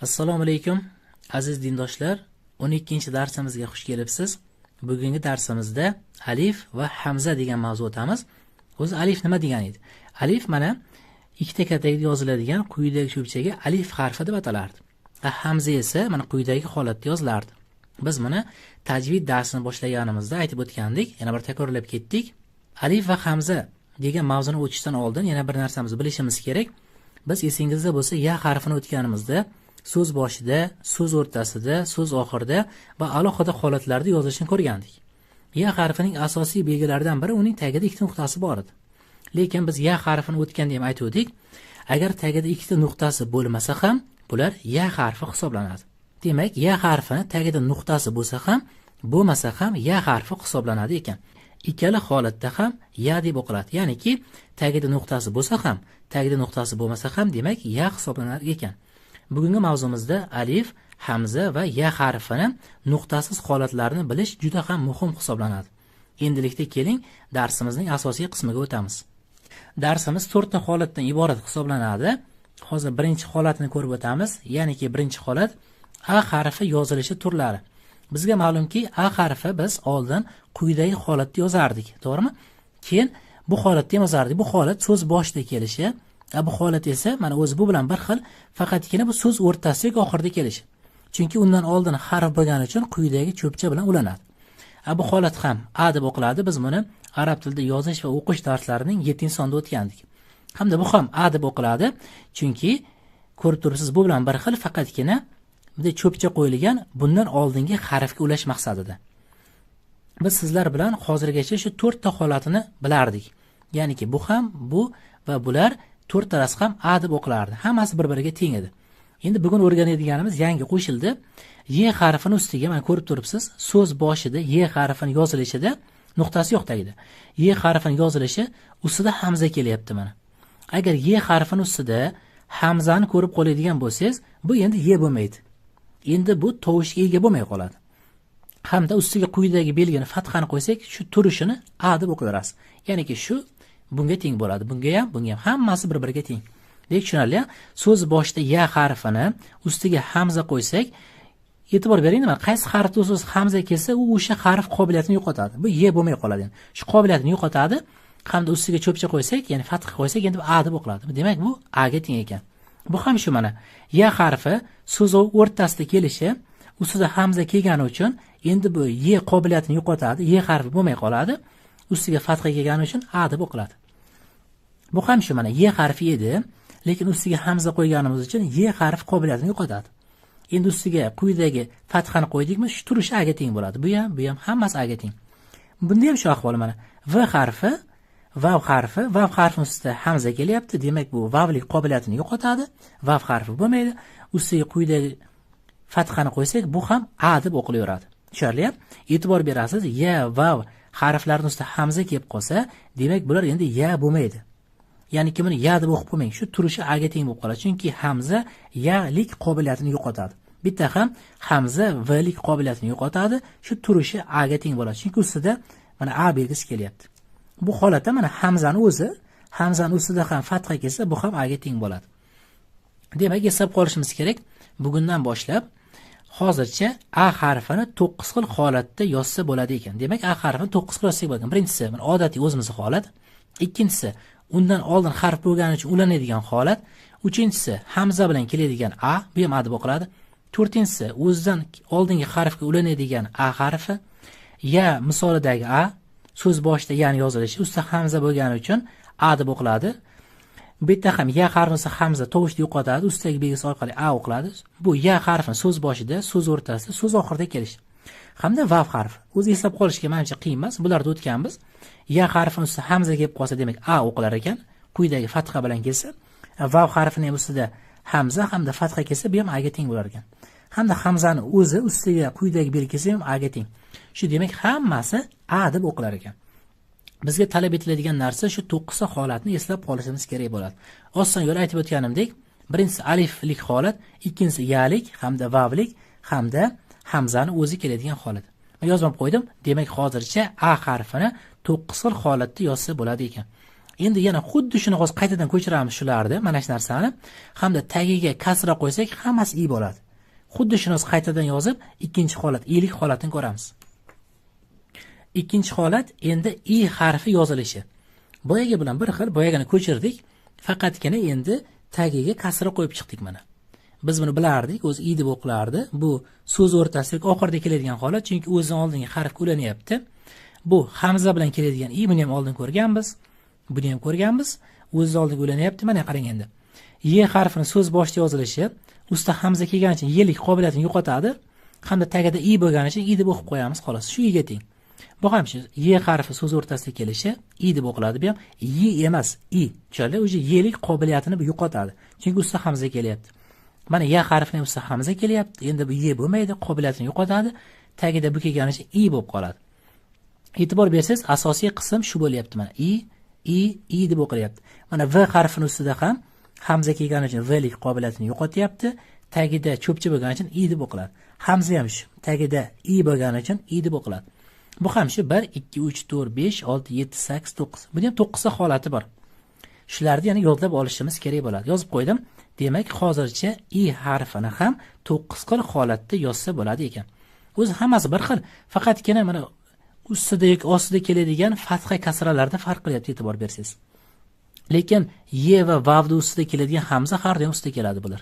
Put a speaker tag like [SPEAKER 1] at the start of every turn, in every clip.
[SPEAKER 1] Assalomu alaykum aziz dindoshlar, 12-darsimizga xush kelibsiz. Bugungi darsimizda alif va hamza degan mavzu o'tamiz. O'zi alif nima degani edi? Alif mana ikkita katakda yoziladigan quyidagi cho'pchaga alif harfi deb atalardi. Hamza esa mana quyidagi holatda yozilardi. Biz buni tajvid darsini boshlaganimizda aytib o'tgandik, yana bir takrorlab ketdik. Alif va hamza degan mavzuni o'tishdan oldin yana bir narsamizni bilishimiz kerak. Biz esingizda bo'lsa, ya harfini o'tganimizda so'z boshida, so'z o'rtasida, so'z oxirida va alohida holatlarda yozilishini ko'rgandik. Ya harfining asosiy belgilaridan biri uning tagida ikkita nuqtasi bor edi. Lekin biz ya harfini o'tganda ham aytgandik, agar tagida ikkita nuqtasi bo'lmasa ham bular ya harfi hisoblanadi. Demak, ya harfini tagida nuqtasi bo'lsa ham, bo'lmasa ham ya harfi hisoblanadi ekan. Ikkala holatda ham ya deb o'qiladi. Ya'niki tagida nuqtasi bo'lsa ham, tagida nuqtasi bo'lmasa ham demak ya hisoblanar ekan. Bugungi mavzumizda alif, hamza va ya harfini nuqtasiz holatlarini bilish juda ham muhim hisoblanadi. Endilikda keling darsimizning asosiy qismiga o'tamiz. Darsimiz 4 ta holatdan iborat hisoblanadi. Hozir birinchi holatni ko'rib o'tamiz. Ya'niki birinchi holat a harfi yozilishi turlari. Bizga ma'lumki, a harfi biz oldin quyidagi holatda yozardik, to'g'rimi? Keyin bu holatda ham yozardik. Bu holat so'z boshida kelishi, bu holat esa mana o'zi bu bilan bir xil, faqatgina bu so'z o'rtasida yoki oxirida kelishi. Chunki undan oldin harf bo'lgani uchun quyidagi cho'pcha bilan ulanadi. Bu holat ham a deb o'qiladi. Biz buni arab tilida yozish va o'qish darslarining 7-sonida o'tgandik. Hamda bu ham a deb o'qiladi, chunki ko'rib turibsiz, bu bilan bir xil, faqatgina bunday cho'pcha qo'yilgan, bundan oldingi harfga ulash maqsadida. Biz sizlar bilan hozirgacha shu 4 ta holatini bilardik. Ya'niki bu ham, bu va bular to'rttalasi ham a deb o'qilardi. Hammasi bir-biriga teng edi. Endi bugun o'rganadiganimiz yangi qo'shildi. Y harfini ustiga mana ko'rib turibsiz, so'z boshida y harfini yozilishida nuqtasi yo'q tagida. Y harfini yozilishi ustida hamza kelyapti mana. Agar y harfini ustida hamzani ko'rib qoladigan bo'lsangiz, bu endi y bo'lmaydi. Endi bu tovushga ega bo'lmay qoladi. Hamda ustiga quyidagi belgini fathani qo'ysak, shu turishini a deb o'qiyverasiz. Ya'niki shu bunga teng bo'ladi. Bunga ham, bunga ham hammasi bir-biriga teng. Demak, tushunarli. So'z boshida ya harfini ustiga hamza qo'ysak, e'tibor bering, nima qaysi harfda so'z hamza kelsa, u o'sha harf qobiliyatini yo'qotadi. Bu y bo'lmay qoladi endi. Shu qobiliyatini yo'qotadi. Hamda ustiga cho'pcha qo'ysak, ya'ni fatha qo'ysak, endi a deb o'qiladi. Demak, bu a ga teng ekan. Bu ham shu mana ya harfi so'z o'rtasida kelishi, ustida hamza kelgani uchun endi bu y qobiliyatini yo'qotadi, y harfi bo'lmay qoladi. Ustiga fatha kelgani uchun a deb o'qiladi. Bu ham shu mana y harfi edi, lekin ustiga hamza qo'yganimiz uchun y harfi qobiliyatini yo'qotadi. Endi ustiga quyidagi fathani qo'ydikmi, shu turishi a ga teng bo'ladi. Bu ham, bu ham hammasi a ga teng. Bunda ham shu ahvol mana v harfi, vav harfi, vav harfi ustida hamza kelyapti, demak bu vavlik qobiliyatini yo'qotadi, vav harfi bo'lmaydi. Ustiga quyidagi fathani qo'ysak, bu ham a deb o'qilaveradi. Tushunarli? E'tibor berasiz, ya, vav harflarining ustida hamza kelib qolsa, demak bular endi ya bo'lmaydi. Ya'ni buni ya deb o'qib qo'ymang, shu turishi a ga teng bo'lib qoladi. Chunki hamza ya-lik qobiliyatini yo'qotadi. Bitta ham hamza v-lik qobiliyatini yo'qotadi, shu turishi a ga teng bo'ladi. Chunki ustida mana a belgisi kelyapti. Bu holatda mana hamzani o'zi, hamzani ustida ham fatha kelsa, bu ham a ga teng bo'ladi. Demak, eslab qolishimiz kerak, bugundan boshlab hozircha a harfini 9 xil holatda yozsa bo'ladi ekan. Demak, a harfini 9 xil yozsak bo'ladi. Birinchisi mana odatiy o'zimizning holat, ikkinchisi undan oldin harf bo'lgani uchun ulanadigan holat, uchinchisi hamza bilan keladigan a, bu ham a deb o'qiladi. To'rtinchisi o'zidan oldingi harfga ulanadigan a harfi, ya misolidagi a, so'z boshida ya'ni yozilishi, ustida hamza bo'lgani uchun a deb o'qiladi. Bu yerda ham ya harfini hamza tovushni yo'qotadi, ustidagi belgisi orqali a o'qiladi. Bu ya harfini so'z boshida, so'z o'rtasida, so'z oxirida kelishi. Hamda vav harfi. O'zi eslab qolishga menimcha qiyin emas. Bularni o'tganmiz. Ya harfini ustida hamza kelib qolsa, demak a o'qilar ekan. Quyidagi fatha bilan kelsa, vav harfining ustida hamza hamda fatha kelsa, bu ham a ga teng bo'lar ekan. Hamda hamzani o'zi ustiga quyidagi belgi kelsa ham a ga teng. Shu demak hammasi a deb o'qilar ekan. Bizga talab etiladigan narsa shu 9 ta holatni eslab qolishimiz kerak bo'ladi. Oson yo'l aytib o'tganimdek, birinchisi aliflik holat, ikkinchisi yalik hamda vavlik hamda hamzani o'zi keladigan holat. Men yozib qo'ydim. Demak, hozircha a harfini 9 xil holatda yozsa bo'ladi ekan. Endi yana xuddi shuni hozir qaytadan ko'chiramiz shularni, mana shu narsani hamda tagiga kasra qo'ysak, hammasi i bo'ladi. Xuddi shuni hozir qaytadan yozib, ikkinchi holat, ilik holatini ko'ramiz. Ikkinchi holat endi i harfi yozilishi. Boyagi bilan bir xil, boyagini ko'chirdik, faqatgina endi tagiga kasra qo'yib chiqdik mana. Biz buni bilardik, o'zi i deb o'qilardi. Bu so'z o'rtasidagi oxirida keladigan holat, chunki o'zidan oldingi harf ulanyapti. Bu hamza bilan keladigan i, buni ham oldin ko'rganmiz. Buni ham ko'rganmiz. O'zidan oldinga ulanyapti. Mana qarang endi. Y harfini so'z boshida yozilishi, ustida hamza kelgani uchun yelik qobiliyatini yo'qotadi hamda tagida i bo'lgani uchun i deb o'qib qo'yamiz xolos. Shu iga teng. Bu ham shu y harfi so'z o'rtasida kelishi i deb o'qiladi. Bu ham y emas, i. Tushunarli? O'sha yelik qobiliyatini bu yo'qotadi. Chunki ustida hamza kelyapti. Mana y harfining ustida hamza kelyapti. Endi bu y bo'lmaydi, qobiliyatini yo'qotadi. Tagida bu kelgani uchun i bo'lib qoladi. E'tibor bersangiz, asosiy qism shu bo'lyapti mana. I, i, i deb o'qilyapti. Mana v harfining ustida ham hamza kelgani uchun v lik qobiliyatini yo'qotyapti. Tagida cho'pcha bo'lgani uchun i deb o'qiladi. Hamza ham shu, tagida i bo'lgani uchun i deb o'qiladi. Bu ham shu 1 2 3 4 5 6 7 8 9. Buni ham 9 ta holati bor. Shularni yana yodlab olishimiz kerak bo'ladi. Yozib qo'ydim. Demak, hozircha i harfini ham 9 xil holatda yozsa bo'ladi ekan. O'zi hammasi bir xil, faqatgina mana ustida yoki ostida keladigan fatha kasralarda farq qilyapti, e'tibor bersangiz. Lekin y va vavni ustida keladigan hamza har doim ustida keladi bular.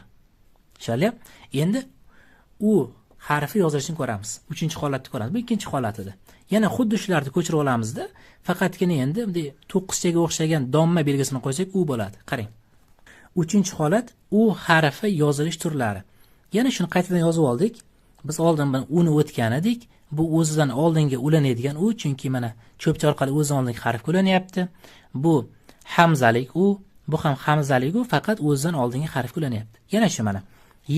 [SPEAKER 1] Tushunarli? Endi u harfi yozilishini ko'ramiz. Uchinchi holatni ko'ramiz. Bu ikkinchi holatida. Yana xuddi shularni ko'chirib olamizda, faqatgina endi bunday to'qqizchaga o'xshagan domma belgisini qo'ysak, u bo'ladi. Qarang. Uchinchi holat u harfi yozilish turlari. Yana shuni qaytadan yozib oldik. Biz oldin uni o'tgan edik. Bu o'zidan oldinga ulanadigan u, chunki mana cho'pcha orqali o'zidan oldingi harfga ulanyapti. Bu hamzalik u, bu ham hamzalik u, faqat o'zidan oldingi harfga ulanyapti. Yana shu mana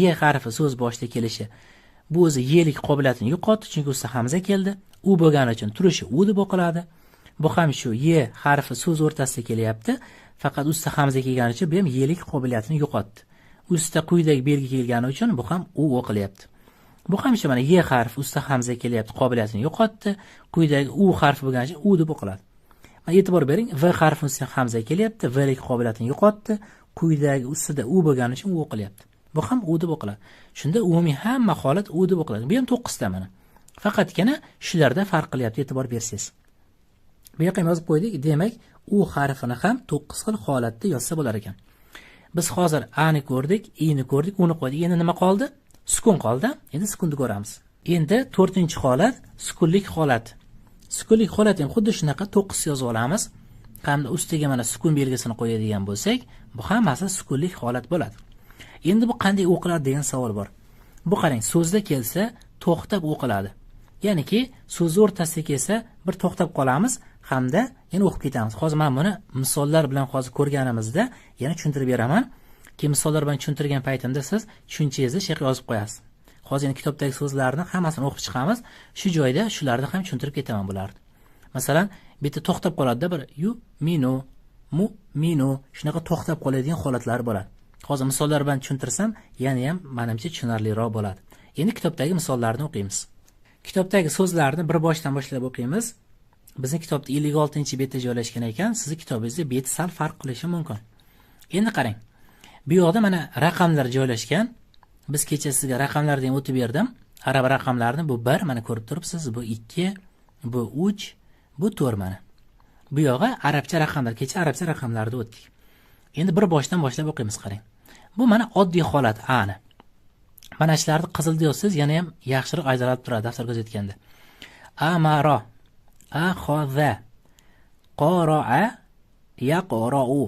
[SPEAKER 1] y harfi so'z boshida kelishi. Bu o'zi yelik qobiliyatini yo'qotdi, chunki ustida hamza keldi. U bo'lgani uchun turishi u deb o'qiladi. Bu ham shu y harfi so'z o'rtasida kelyapti, faqat ustida hamza kelgani uchun bu ham yelik qobiliyatini yo'qotdi. Ustida quyidagi belgi kelgani uchun bu ham u o'qilyapti. Bu ham shu mana y harfi ustida hamza kelyapti, qobiliyatini yo'qotdi. Quyidagi u harfi bo'lgani uchun u deb o'qiladi. Mana e'tibor bering, v harfi ustida hamza kelyapti, v lik qobiliyatini yo'qotdi. Quyidagi ustida u bo'lgani uchun u o'qilyapti. Bu ham u deb o'qiladi. Shunda umumiy hamma holat u deb o'qiladi. Bu ham 9 ta mana. Faqatgina shularda farq qilyapti, e'tibor bersangiz. Bu yoqqa ham yozib qo'ydik. Demak, u harfini ham 9 xil holatda yozsa bo'lar ekan. Biz hozir a ni ko'rdik, i ni ko'rdik, u ni qo'ydik. Endi nima qoldi? Sukun qoldi. Endi sukunni ko'ramiz. Endi 4-holat sukunlik holat. Sukunlik holat ham xuddi shunaqa 9 yozib olamiz. Hamda ustiga mana sukun belgisini qo'yadigan bo'lsak, bu hammasi sukunlik holat bo'ladi. Endi bu qanday o'qiladi degan savol bor. Bu qarang, so'zda kelsa to'xtab o'qiladi. Ya'niki so'z o'rtasida kelsa bir to'xtab qolamiz hamda yana o'qib ketamiz. Hozir men buni misollar bilan hozir ko'rganimizda yana tushuntirib beraman. Keyin misollar bilan tushuntirgan paytimda siz tushunchangizni shu yerga yozib qo'yasiz. Hozir yana kitobdagi so'zlarni hammasini o'qib chiqamiz. Shu joyda shularni ham tushuntirib ketaman bularni. Masalan, bitta to'xtab qoladida bir yu minu, mu minu shunaqa to'xtab qoladigan holatlar bo'ladi. Hozir misollar bilan tushuntirsam, yana ham menimcha tushunarliroq bo'ladi. Endi kitobdagi misollarni o'qiymiz. Kitobdagi so'zlarni bir boshdan boshlab o'qiymiz. Bizning kitobda 56-betda joylashgan ekan, sizning kitobingizda bet sal farq qilishi mumkin. Endi qarang. Bu yoqda mana raqamlar joylashgan. Biz kecha sizga raqamlarni ham o'tib berdim. Arab raqamlarini bu 1 mana ko'rib turibsiz, bu 2, bu 3, bu 4 mana. Bu yog'i arabcha raqamlar. Kecha arabcha raqamlarni o'tdik. Endi bir boshdan boshlab o'qiymiz, qarang. Bu mana oddiy holat a ni. Mana shularni qizilda yozsangiz yana ham yaxshiroq ajralib turadi daftarga yozayotganda. Amaro, axoza, qoroa, yaqrou.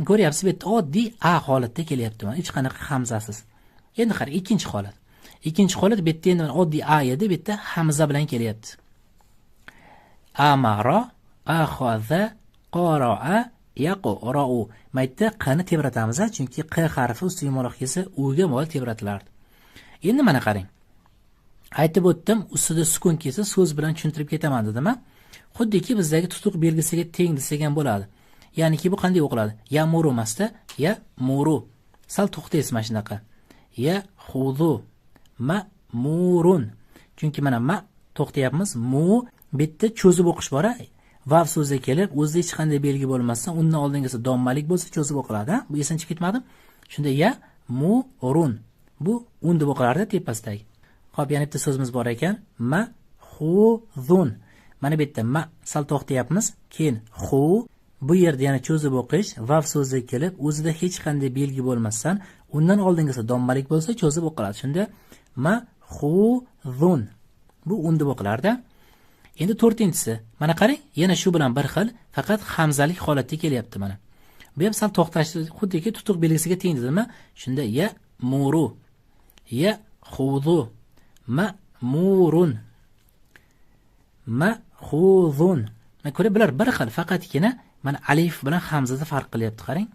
[SPEAKER 1] Ko'ryapsiz, bu yerda oddiy a holatda kelyapti mana, hech qanaqa hamzasiz. Endi qarang, ikkinchi holat. Ikkinchi holat bu yerda endi mana oddiy a edi, bu yerda hamza bilan kelyapti. Amaro, axoza, qoroa, yaqrou. Mayda qni tebratamiz, chunki q harfi ustiga yumaloq kelsa, u ga mol tebratilardi. Endi mana qarang. Aytib o'tdim, ustida sukun kelsa so'z bilan tushuntirib ketaman dedim-a. Xuddiki bizdagi tutuq belgisiga teng desak ham bo'ladi. Ya'niki bu qanday o'qiladi? Ya muru emasda, ya muru. Sal to'xtaysiz mana shunaqa. Ya xudu ma murun. Chunki mana ma to'xtayapmiz, mu bitta cho'zib o'qish bor-a. Vav so'zi kelib, o'zida hech qanday belgi bo'lmasa, undan oldingisi dommalik bo'lsa cho'zib o'qiladi. Bu esdan chiqib ketmadi. Shunda ya mu run. Bu un deb o'qilardi tepasidagi. Xo'p, yana bitta so'zimiz bor ekan. Ma xuzun. Mana bu yerda ma sal to'xtayapmiz, keyin xu, bu yerda yana cho'zib o'qish, vav so'zi kelib, o'zida hech qanday belgi bo'lmasdan, undan oldingisi dommalik bo'lsa cho'zib o'qiladi. Shunda ma xuzun. Bu un deb o'qilardi. Endi to'rtinchisi, mana qarang, yana shu bilan bir xil, faqat hamzalik holatda kelyapti mana. Bu ham sal to'xtash, xuddiki tutuq belgisiga teng dedimi? Shunda ya muru, ya xuzu, ma murun, ma xuzun. Mana ko'ring, bular bir xil, faqatgina mana alif bilan hamzada farq qilyapti, qarang.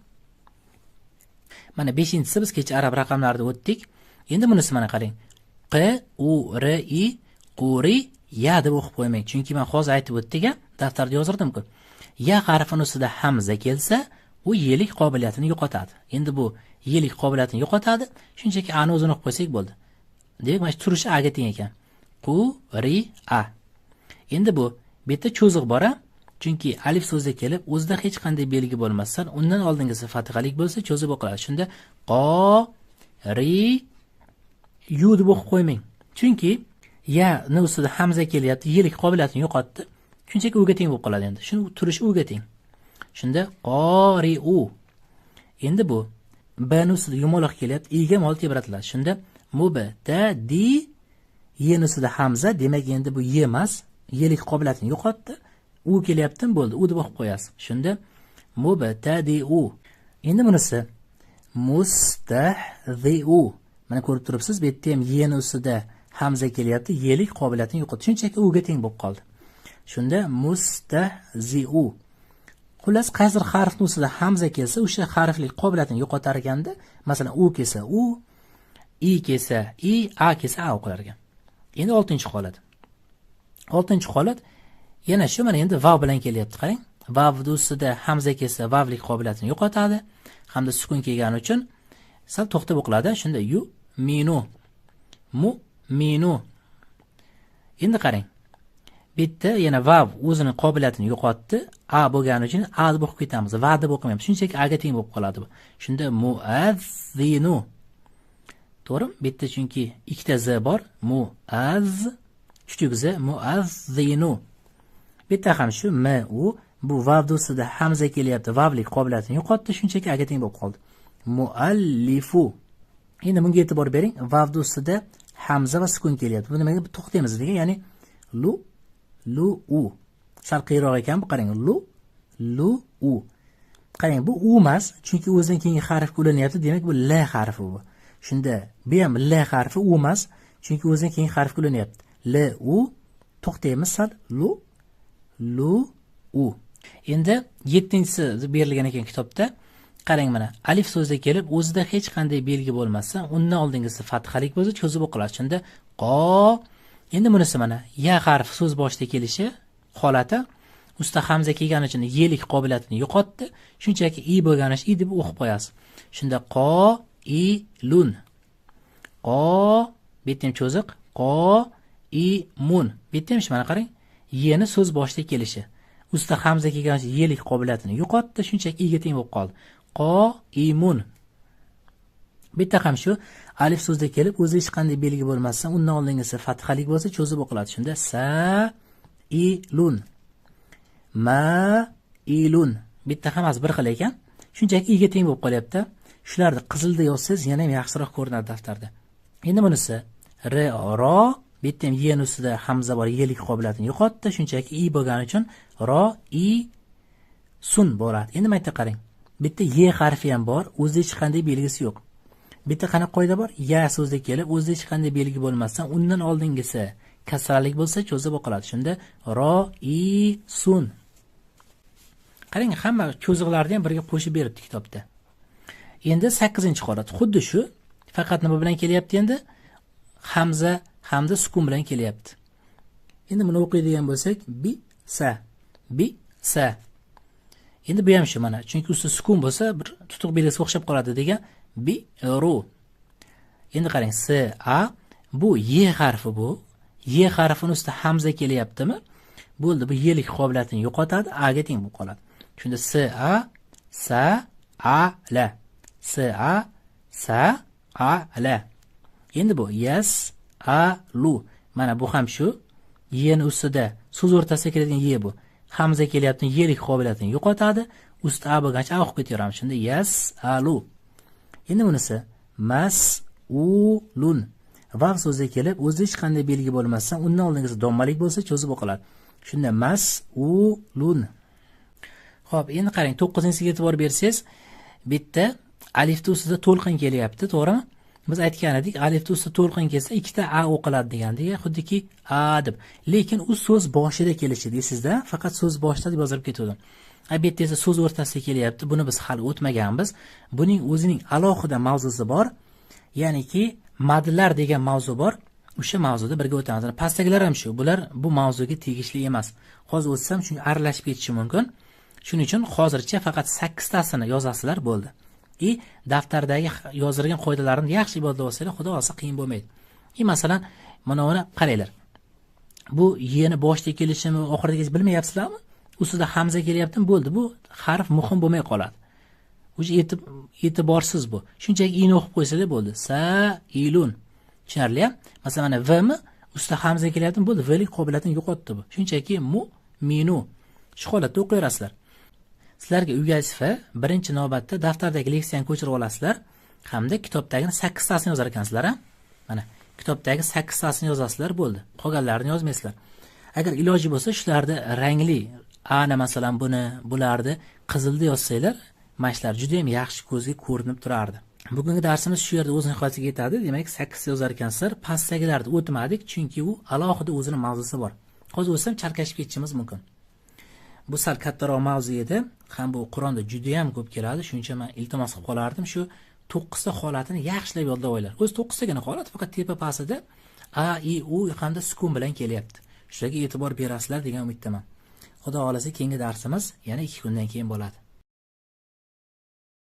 [SPEAKER 1] Mana beshinchisi, biz kecha arab raqamlarida o'tdik. Endi bunisi mana qarang. Q U R I quri ya deb o'qib qo'ymang, chunki men hozir aytib o'tdik-a, daftarda yozirdim-ku. Ya harfini ustida hamza kelsa, u yelik qobiliyatini yo'qotadi. Endi bu yelik qobiliyatini yo'qotadi, shunchaki a ni o'zini o'qib qo'ysak bo'ldi. Demak, mana shu turishi a ga teng ekan. Qu ri a. Endi bu yerda cho'ziq bor-a, chunki alif so'zi kelib, o'zida hech qanday belgi bo'lmasdan, undan oldingisi fathalik bo'lsa cho'zib o'qiladi. Shunda qo ri yu deb o'qib qo'ymang. Chunki ya ni ustida hamza kelyapti, yelik qobiliyatini yo'qotdi. Shunchaki u ga teng bo'lib qoladi endi. Shuni turishi u ga teng. Shunda qori u. Endi bu b ni ustida yumaloq kelyapti, i ga mol tebratiladi. Shunda mubtadi, ye ni ustida hamza, demak endi bu ye emas, yelik qobiliyatini yo'qotdi. U kelyapti, bo'ldi, u deb o'qib qo'yasiz. Shunda mubtadi u. Endi bunisi mustahziu. Mana ko'rib turibsiz, bu yerda ham ye ni ustida hamza kelyapti, yelik qobiliyatini yo'qotdi. Shunchaki u ga teng bo'lib qoldi. Shunda mustahziu. Xullas, qaysi bir harfning ustida hamza kelsa, o'sha harflik qobiliyatini yo'qotar ekanda, masalan, u kelsa u, i kelsa i, a kelsa a o'qilar ekan. Endi 6-holat. 6-holat yana shu, mana endi vav bilan kelyapti, qarang. Vavning ustida hamza kelsa, vavlik qobiliyatini yo'qotadi hamda sukun kelgani uchun sal to'xtab o'qiladi. Shunda yu minu, mu minu. Endi qarang. Bu yerda yana vav o'zini qobiliyatini yo'qotdi. A bo'lgani uchun a deb o'qib ketamiz. Va deb o'qimaymiz. Shunchaki a ga teng bo'lib qoladi bu. Shunda muazzinu. To'g'rimi? Bu yerda chunki ikkita z bor. Muaz kichik z, muazzinu. Bu yerda ham shu m u, bu vav ustida hamza kelyapti. Vavlik qobiliyatini yo'qotdi, shunchaki a ga teng bo'lib qoldi. Muallifu. Endi bunga e'tibor bering. Vav ustida hamza va sukun kelyapti. Bu nimaga to'xtaymiz degan, ya'ni lu lu u. Sal qiyroq ekan bu, qarang, lu lu u. Qarang, bu u emas, chunki o'zidan keyingi harfga ulanyapti, demak bu l harfi bu. Shunda bu ham l harfi, u emas, chunki o'zidan keyingi harfga ulanyapti. L u, to'xtaymiz sal, lu lu u. Endi 7-chisi berilgan ekan kitobda. Qarang mana, alif so'zi kelib, o'zida hech qanday belgi bo'lmasa, undan oldingisi fathalik bo'lsa cho'zib o'qiladi. Shunda qo. Endi bunisi mana ya harfi so'z boshida kelishi holati, usta hamza kelgani uchun yelik qobiliyatini yo'qotdi. Shunchaki i bo'lgani uchun i deb o'qib qo'yasiz. Shunda qo i lun. Qo, bu yerda ham cho'ziq, qo i mun. Bu yerda ham shu, mana qarang, yeni so'z boshida kelishi. Usta hamza kelgani uchun yelik qobiliyatini yo'qotdi, shunchaki i ga teng bo'lib qoldi. Qo imun. Bu yerda ham shu alif so'zda kelib, o'zi hech qanday belgi bo'lmasa, undan oldingisi fathalik bo'lsa cho'zib o'qiladi. Shunda sa ilun, ma ilun. Bu yerda hammasi bir xil ekan, shunchaki i ga teng bo'lib qolyapti. Shularni qizilda yozsangiz yana ham yaxshiroq ko'rinadi daftarda. Endi bunisi r ro, bu yerda ham ye ustida hamza bor, yelik qobiliyatini yo'qotdi, shunchaki i bo'lgani uchun ro i sun bo'ladi. Endi mana yerda qarang, bu yerda ye harfi ham bor, o'zida hech qanday belgisi yo'q. Bu yerda qanaqa qoida bor? Ya so'zda kelib, o'zida hech qanday belgi bo'lmasdan, undan oldingisi kasralik bo'lsa cho'zib o'qiladi. Shunda ro i sun. Qarang, hamma cho'ziqlarni ham birga qo'shib beribdi kitobda. Endi 8-holat xuddi shu, faqat nima bilan kelyapti endi? Hamza hamda sukun bilan kelyapti. Endi buni o'qiydigan bo'lsak, bi sa, bi sa. Endi bu ham shu mana, chunki ustida sukun bo'lsa bir tutuq belgisiga o'xshab qoladi degan bi ru. Endi qarang, s a, bu ye harfi bu. Ye harfini ustida hamza kelyaptimi? Bo'ldi, bu yelik qobiliyatini yo'qotadi, a ga teng bo'lib qoladi. Shunda s a sa a la. S a sa a la. Endi bu yas a lu. Mana bu ham shu yeni ustida so'z o'rtasida keladigan ye bu. Hamza kelyapti, yelik qobiliyatini yo'qotadi. Ustida a bo'lgancha a o'qib ketaveramiz. Shunda yas alu. Endi bunisi mas ulun. Vav so'zi kelib, o'zida hech qanday belgi bo'lmasdan, undan oldingisi dommalik bo'lsa cho'zib o'qiladi. Shunda mas ulun. Xo'p, endi qarang, 9-siga e'tibor bersangiz, bitta alifni ustida to'lqin kelyapti, to'g'rimi? Biz aytgan edik, alifni ustida to'lqin kelsa ikkita a o'qiladi degandik, xuddiki a deb. Lekin u so'z boshida kelishi deysizda, faqat so'z boshida deb yozilib ketadi. Bu yerda esa so'z o'rtasida kelyapti. Buni biz hali o'tmaganmiz. Buning o'zining alohida mavzusi bor. Ya'niki madlar degan mavzu bor. O'sha mavzuda birga o'tamiz. Pastdagilar ham shu. Bular bu mavzuga tegishli emas. Hozir o'tsam shunga aralashib ketishi mumkin. Shuning uchun hozircha faqat 8 tasini yozasizlar bo'ldi. Daftardagi yozilgan qoidalarni yaxshi yodlab olsanglar, xudo xohlasa qiyin bo'lmaydi. Masalan, mana buni qaranglar. Bu yeni boshda kelishimi, oxirida kelishini bilmayapsizlarmi? Ustida hamza kelyaptimi? Bo'ldi, bu harf muhim bo'lmay qoladi. O'sha e'tiborsiz bu. Shunchaki ini o'qib qo'ysanglar bo'ldi. Sa ilun. Tushunarli-ya? Masalan, mana v mi? Ustida hamza kelyaptimi? Bo'ldi, v-lik qobiliyatini yo'qotdi bu. Shunchaki mu minu. Shu holatda o'qiyverasizlar. Sizlarga uyga vazifa birinchi navbatda daftardagi leksiyani ko'chirib olasizlar hamda kitobdagi 8 tasini yozar ekansizlar, ha? Mana kitobdagi 8 tasini yozasizlar, bo'ldi. Qolganlarini yozmaysizlar. Agar iloji bo'lsa, shularni rangli, ana masalan buni, bularni qizilda yozsanglar, mana shular juda ham yaxshi ko'zga ko'rinib turardi. Bugungi darsimiz shu yerda o'z nihoyasiga yetadi. Demak, 8 yozar ekansizlar. Pastdagilarni o'tmadik, chunki u alohida o'zini mavzusi bor. Hozir o'tsam chalkashib ketishimiz mumkin. Bu sal kattaroq mavzu edi. Ham bu Qur'onda juda ham ko'p keladi. Shuning uchun men iltimos qilib qolardim, shu 9 ta holatini yaxshilab yodlab olinglar. O'zi 9 tagina holat, faqat tepa pastida a, i, u hamda sukun bilan kelyapti. Shularga e'tibor berasizlar degan umiddaman. Xudo xohlasa keyingi darsimiz yana 2 kundan keyin bo'ladi.